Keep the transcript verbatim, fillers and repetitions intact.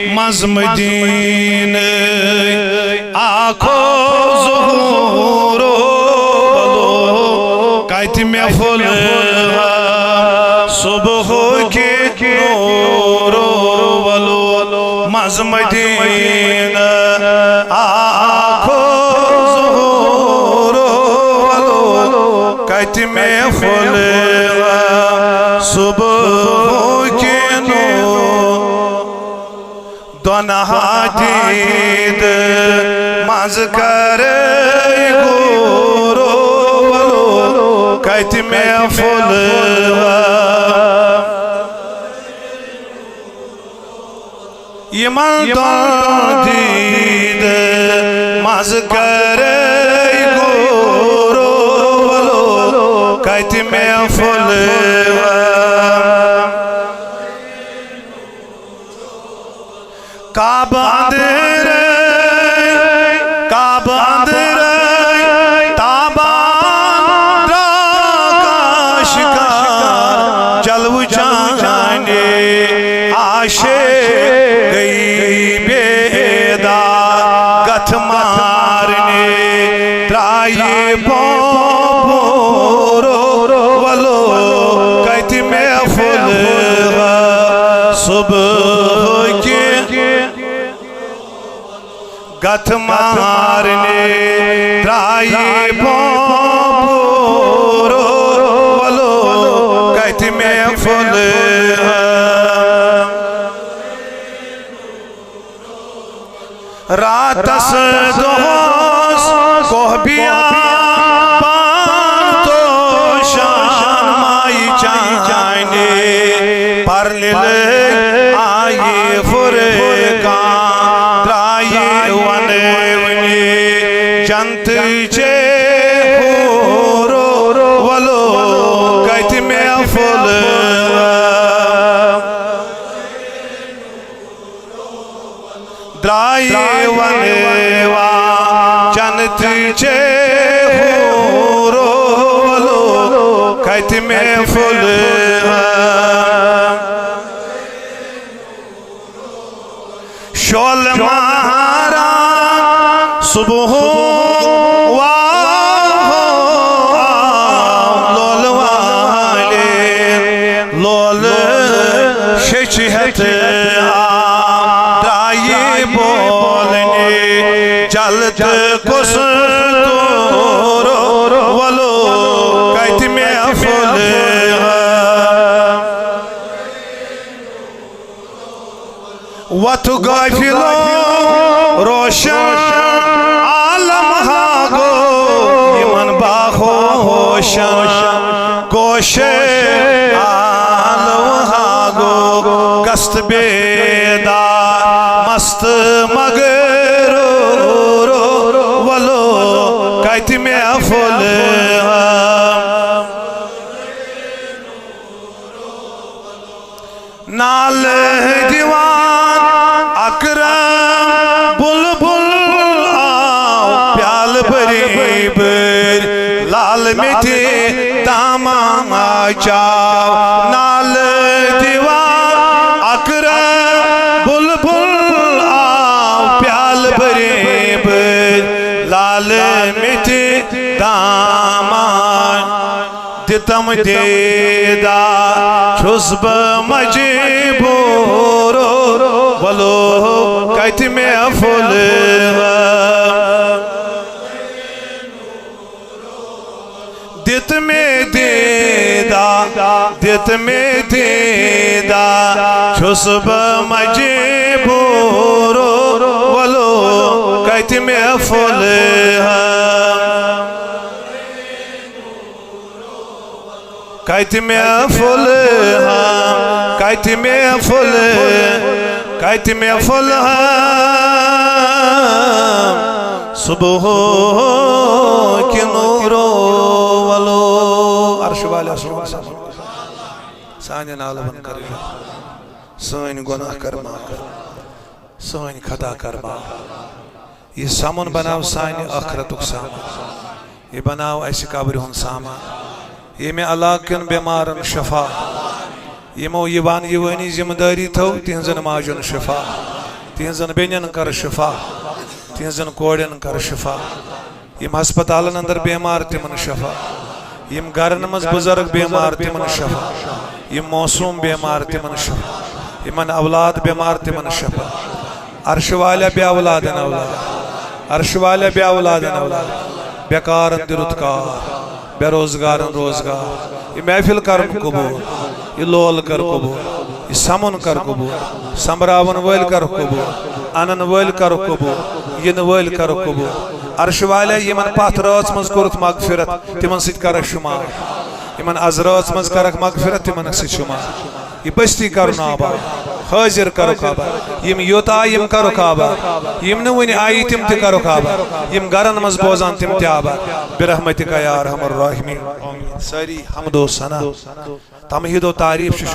منٛز مدینہٕ آکھو ظہورو، کتہِ مےٚ پھوٚل صبحُک نوٗرو، ولو منٛز مدینہٕ آکھو ظہورو، ولو کتہِ مےٚ پھوٚل صبحُک نوٗر۔ دۄن ہا دیٖد منٛز کرے غورو، کتہِ مےٚ پھوٚل یِمن دۄن دیٖد منٛز کرے غورو، کتہِ مےٚ پھوٚل کعبہٕ اندرے، کعبہٕ اندرے، تابان درٛاو کاش کار، جلوٕ چانے عاشق گٔیی بیدار، گتھ مارنے درٛایہِ پوپورو، ولو کتہِ مےٚ پھوٚل صبحُک گتھ مارنے درٛایہِ پوپورو، ولو کتہِ مےٚ پھوٚل راتس دۄہس کوہ بیابان تو شان مایہِ چانہِ پرنہِ لٔگۍ آیہِ فرقان درٛایہِ ونوٕنہِ جنتہٕ چے حورو، ولو کتہِ مےٚ پھوٚل درٛایہِ ونوان جنت چے حورو، کتہِ مےٚ پھوٚل شول مہران صبح واو لول والے لول شچ ہیت آو درٛایہِ بولنہِ جلد کُس تورو ولو کتہِ مےٚ پھوٚل وتھ غافلو روشن عالم ہا گو یمن باہوشن گوشے عالم ہا گو گست بیدار مست مغرور ولو کتہِ مےٚ پھوٚل نالہٕ دِوان اکرم بلبل آو پیالہٕ بٔری بٔرۍ لال مےٚ تہِ تمام چاو نالہٕ دِوان اکرم بلبل آو پیالہٕ بٔری بٔرۍ لال مےٚ تہِ تمام دِتم دیدار چھُس بہٕ مجبوٗر ولو کتہِ مےٚ پھوٚل دِت مےٚ دیدار دِت مےٚ دیدار چھُس بہٕ مجبوٗر ولو کتہِ مےٚ پھوٚل کتہِ مےٚ پھوٚل ہا کتہِ مےٚ پھوٚل کتہِ مےٚ پھوٚل ہا صبح کہِ نورو ولو عرش والے سون سلام سانٮ۪ن عالمن کٔرِو سٲنۍ گۄناہ کر معاف سٲنۍ خطا کر معاف یہِ سمُن بناو سانہِ ٲخرتُک سامان۔ یہِ بناو اسہِ قبرِ ہُنٛد سامان۔ ییٚمہِ علاقہٕ کٮ۪ن بٮ۪مارن شفا۔ یِمو یہِ ون یہِ وٲنی ذمہٕ دٲری تھٲو، تِہنٛزن ماجن شفا۔ تِہنٛزن بیٚنٮ۪ن کر شفا، تِہنٛزن کورٮ۪ن کر شفا، یِم ہسپتالن اندر بیمار تِمن شفا، یِم گرن منٛز بزرگ بیمار تِمن شفا، یِم معصوم بیمار تِمن شفا، یِمن اولاد بیمار تِمن شفا۔ عرش والیا بے اولادن اولاد، عرش والیا بے اولادن اولاد، بیکارن دِ رُت کار، بے روزگارن روزگار۔ یہِ محفل کرُن قبول، یہِ لول کر قبول، یہِ سمُن کر قبول، سمبراون وٲلۍ کر قبول، انن وٲلۍ کر قبول، یِنہٕ وٲلۍ کر قبول۔ عرش والیا یِمن پتھ رٲژ منٛز کوٚرُتھ مغفرت، تِمن سۭتۍ کرکھ شمار۔ یِمن از رٲژ منٛز کرکھ مغفرت، تِمن سۭتۍ شمار۔ یہِ بستی کرُن آباد، حٲضِر کرُکھ آباد۔ یِم یوٚت آیہِ، یِم کرُکھ آباد۔ یِم نہٕ وُنہِ آیی، تِم تہِ کرُکھ آباد۔ یِم گرن منٛز بوزان، تِم تہِ آباد۔ برحمتک یا ارحم الراحمین۔ سٲری حمد و ثنا، تمہید و تعریف چھِ